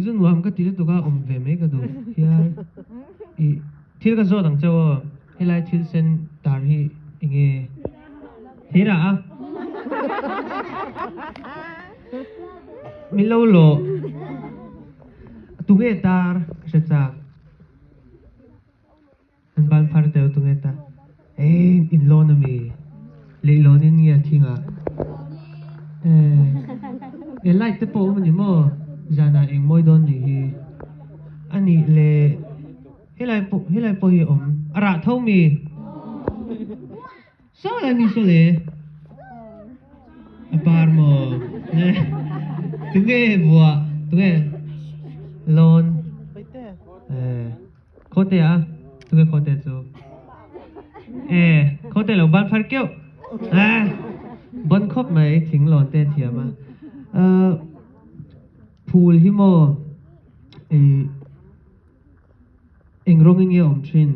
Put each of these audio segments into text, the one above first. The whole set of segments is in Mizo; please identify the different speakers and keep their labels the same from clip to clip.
Speaker 1: Chu nuam ka ti lutuk a awm ve mai ka duh hial. Ih thil ka zawt ang chauh aw, helai thil sen tar hi enge thei rah a? Min lo lawh tunge tar ka hre chak. An ban phar deuh tunge ta eh in lawn ami leihlawn in nge a thing ah eh e light te pawh a awm ani maw zanah eng mawi dawn nih hi anih leh helai pawh helai pawh hi a awm a rah tho mi saw lai mi saw le a par maw eh tunge vuah tunge lawn eh. Khawte a, tunge khawte chu? E, khawte lo ban phar keuh. Eh, bon khawp mai thing lawn te thiam a. Uh, phul hi maw e, eng rawng in nge awm thin?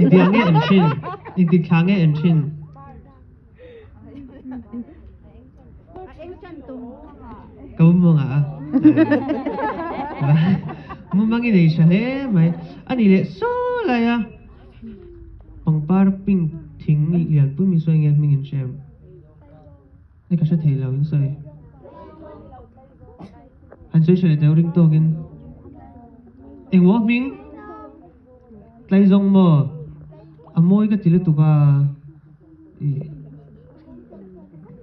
Speaker 1: Engtik nge en thin? Engtik thla nge en thin? Ka mumang ah a. Mumang i nei tha hle mai. A nih leh saw lai a. Pangpar pink thing lian pui mi sawi nge hming in hre em? Hei ka hre thei lo in sawi. Han sawi hre leh teh ring tawk in. Engmaw hming? Tlaizawng maw? A mawi ka ti lutuk a.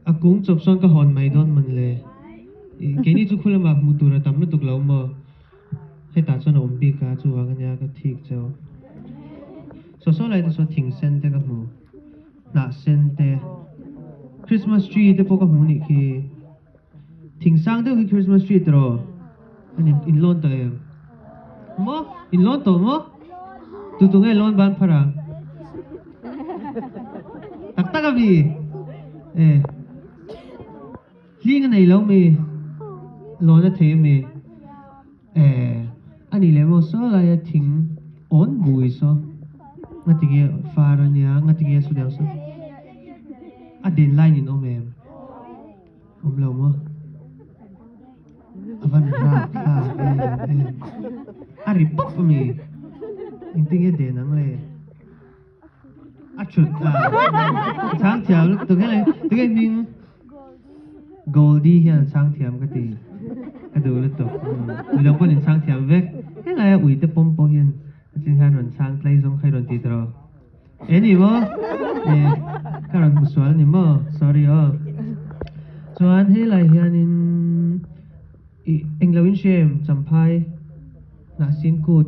Speaker 1: A kung chawp sawn ka hawn mai dawn man le. Keini chu khu lamah hmuh tur a tam lutuk lo maw? Hetah chuan a awm bik a, chuvang ania ka thik cheu. Saw saw lai te saw thing sen te ka hmu, hnah sen te, Christmas tree te pawh ka hmu nih khi. Thing sang deuh hi Christmas tree tiraw? An in lawn tawh em? Maw? In lawn tawh maw? Tu tu nge lawn ban phar ang? Tak tak a mi? E. Hling a nei lo mi? Lawn a thei a mi? E. A nih leh maw saw laia thing awn bui saw. Ngatinge far a nia, ngatinge a su deuh saw. A den line in awm em? Awm lo maw? A van rap thlak em em. A ri pawp a mi. Engtin nge den ang le? A thut a. Chhang thiam lutuk helai. Tunge hming? Goldie hian a chhang thiam ka ti. Ka duh lutuk. Midang pawhin chhang thiam vek. Helai a uite pawm pawh hian a chin khan rawn chhang tlai zawng kha i rawn ti ta rawh. E ni maw? E, ka rawn hmu sual ni maw? Sorry aw. Chuan helai hianin i englo in hria em Champhai Hnahsin kut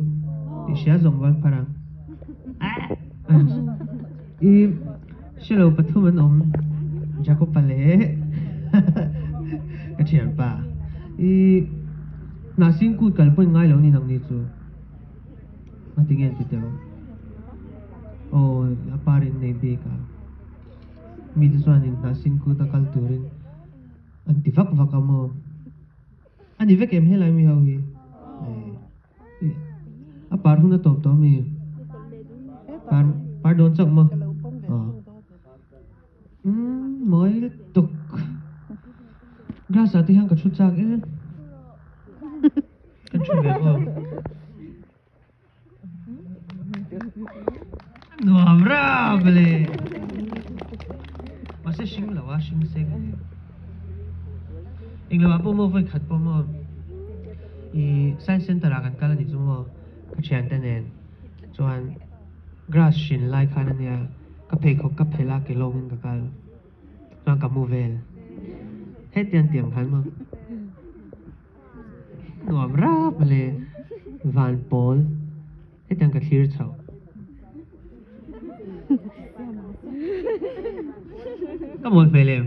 Speaker 1: tih hria zawng van phar ang. An i hrelo pathum an awm Jacob-a leh ka thianpa. I Hnahsin kut kal pawhin ngai lo ni nang ni chu. A ti nge an ti teuh? Aw a par in nei bik a, mi te chuan in hnah sin kut a kal turin an ti vak vak a maw? A ni vek em helai mi ho hi? A par hun a tawp tawh ami? Par par dawn chauh maw? Aw umm mawi lutuk grass ah te hian ka thu chak em? Kan thu ve maw? Nuam rap le. Mahse hring lo a, hring se ka ni. Englo ah pawh maw vawi khat pawh maw i science center ah kan kal a nih chu maw ka thiante nen chuan grass hrin lai khan ania ka pheikhawk ka phelh a ke lawngin ka kal chuan ka mu vel hetiang tiang khan maw. Nuam rap le van pawl hetiang ka thlir chho. Ka mawl hmel em?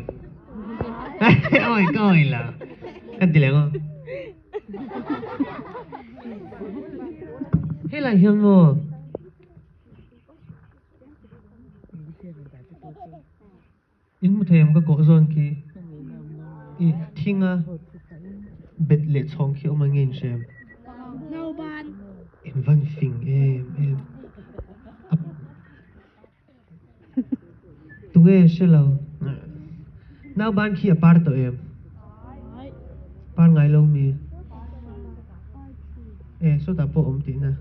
Speaker 1: Awi ka awi la. Kan ti leh maw? Helai hian maw In hmu thei ang ka kawh zawn khi i thinga bet leh chhawng khi awm ang nge in hrem? In van fing em em. Tunge hre lo. Nau ban khi a par tawh em? Par ngai lo mi? E sawtah pawh awm tihna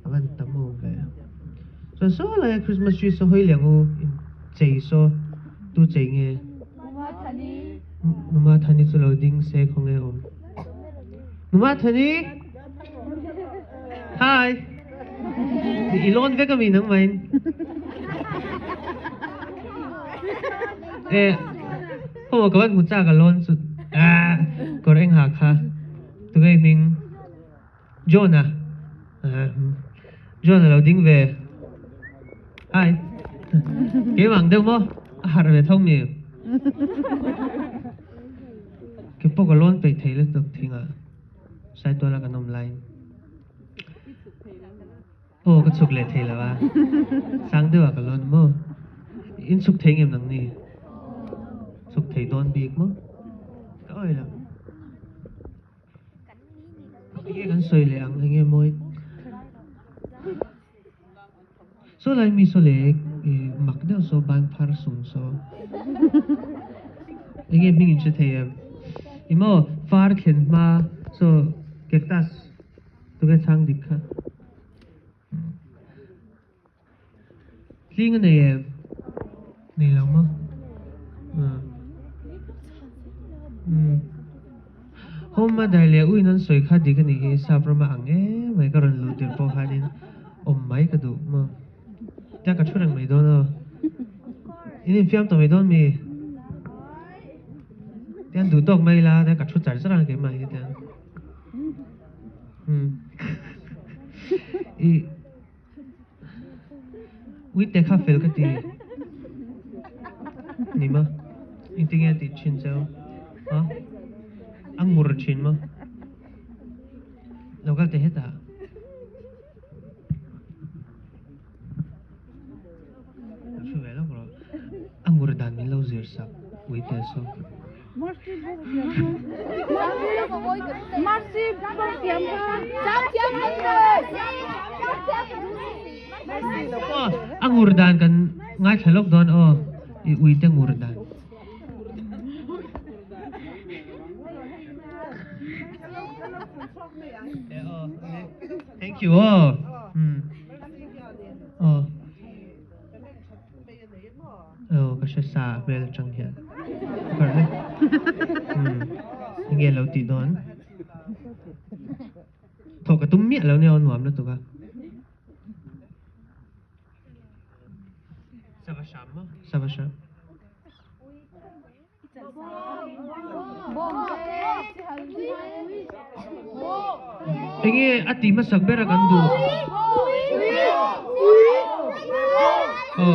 Speaker 1: a van tam awm ve. Chuan saw laia Christmas tree saw hawi leh ang u in chei saw tu chei nge? Numa Thani chu lo ding se khawnge awm? Numa Thani! Hi! I lawn vek ami nang main? Eh, khaw ka van hmu chak a lawn chu ah kawr eng ha kha tunge i hming John a John a lo ding ve hi keimah ang deuh maw a harh ve tho mi ke pawh ka lawn peih thei lutuk thingah Saituala kan awm laiin. Aw ka chhuk leh thei lo a, sang deuh ah ka lawn maw? In chhuk thei ngem nang ni? Chhuk thei dawn bik maw? Ka awih lo. Enge kan sawi leh ang enge mawi? Saw lai mi saw leh mak deuh saw ban phar sung saw. Enge hming in hre thei em? I maw far thlen hma saw cactus tunge chhang dik kha? Tling a nei em? Nei lo maw? Umm. Home mother leh uin an sawi kha dik a nih hi sap rama ang em mai ka rawn luh tirh pawh khanin awm mai ka duh maw? Tia ka thu reng mai dawn aw. In infiam tawh mai dawn mi? Tian duh tawk mai ila tia ka thu char char ang keimah hi tian. Umm. I. Uite kha fel ka ti ni maw? Engtin nge a tih thin cheu? Ha? A ngur thin maw? Lo kal teh hetah. Lo hre ve lawk rawh. A ngur dan min lo zir sak uite saw. A ngur dan kan ngaithla lawk dawn aw i uite ngur dan. Thank you aw. Aw. Aw ka hre sa hmel atang hian ka hle umm enge lo tih dawn thawh ka tum miah lo nia aw nuam lutuk a sava hram maw sava hram. Enge a ti hmasak ber a kan duh? Aw,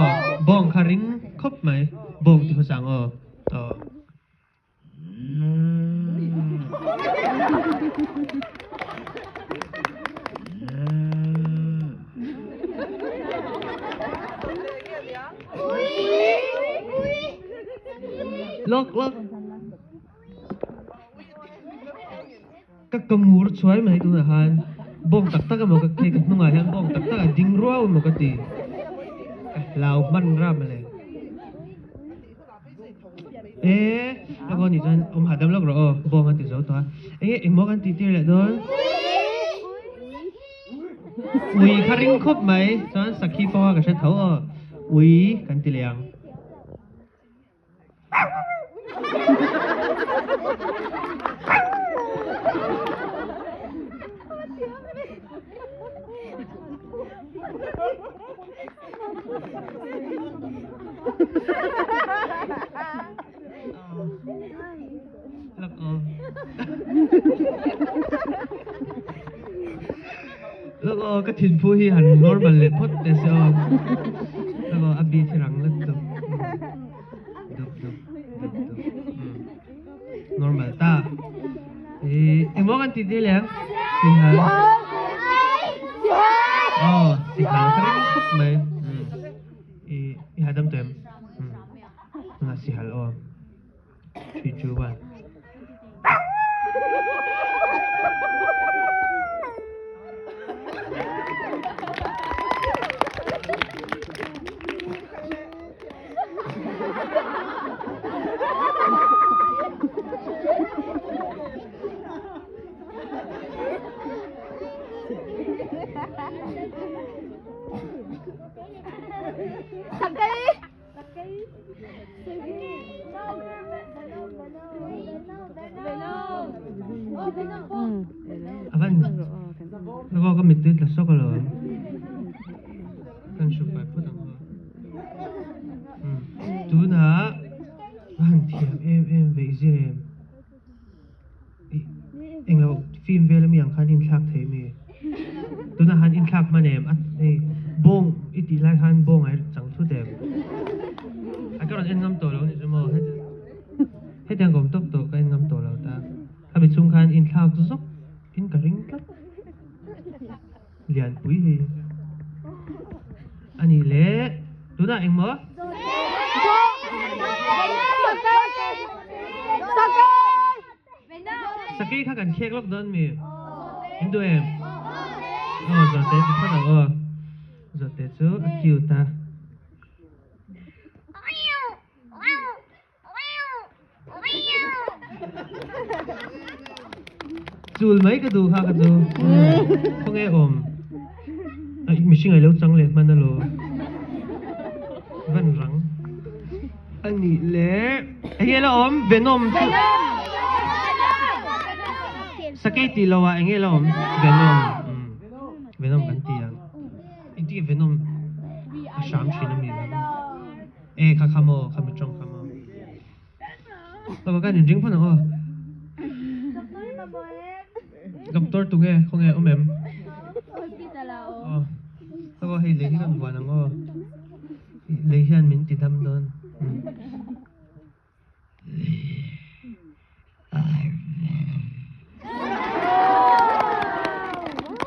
Speaker 1: bawng kha ring khawp mai. Bawng ti hmasa ang aw. Aw. Lawk lawk. Ka ka ngur chhuai mai tunah khan bawng tak tak emaw ka hei ka hnungah hian bawng tak tak a ding ruau emaw ka ti. Ka hlau hman ram ale. E lawk aw nih chuan awm hahdam lawk rawh aw bawng a ti zo tawh a. Enge engmaw kan tih tir leh dawn? Ui kha ring khawp mai chuan sakhi pawha ka hre tho aw ui kan ti leh ang. Lak aw. Lak aw ka thinphu hi han normal leh phawt teh se aw. Lak aw a beat hi rang lat dup. Dup dup dup dup. Normal ta. Eh engmaw kan tih tir leh ang? Sihal. Aw sihal ka ring khawp mai. I i hahdam tawh em? Tunah sihal aw. 3, 2, 1. Tunah a han thiam em em ve i zir em? Ih englo film vel ami ang khan inthlak thei mi? Tunah han inthlak hman em? A hei bawng i tih lai khan bawng a chang thut em? A ka rawn en ngam tawh lo a ni chu maw? Hetiang ka awm tawp tawh ka en ngam tawh lo ta. Khami chhung khan inthlak zawk in ka ring tlat. Lianpui hi a ni le. Tunah engmaw? Sakei kha kan khek lawk dawn mi? In duh em? Aw zawhte ti phawt ang aw. Zawhte chu a cute a. Chul mai ka duh kha ka chu. Khawnge awm? Ai mihring ai lo chang leh hman alo. Van rang. Ani le. Enge la awm? Venom chu. Sakei tih lo ah enge la awm? Venom. Venom kan ti ang. Engtin nge Venom a hram thin ami? E kha kha maw kha mi tawng kha maw Aw ka in ring phawt ang aw Doctor tunge khawnge awm em Aw aw hei lei hi kan vuan ang aw Lei hian min ti dam dawn.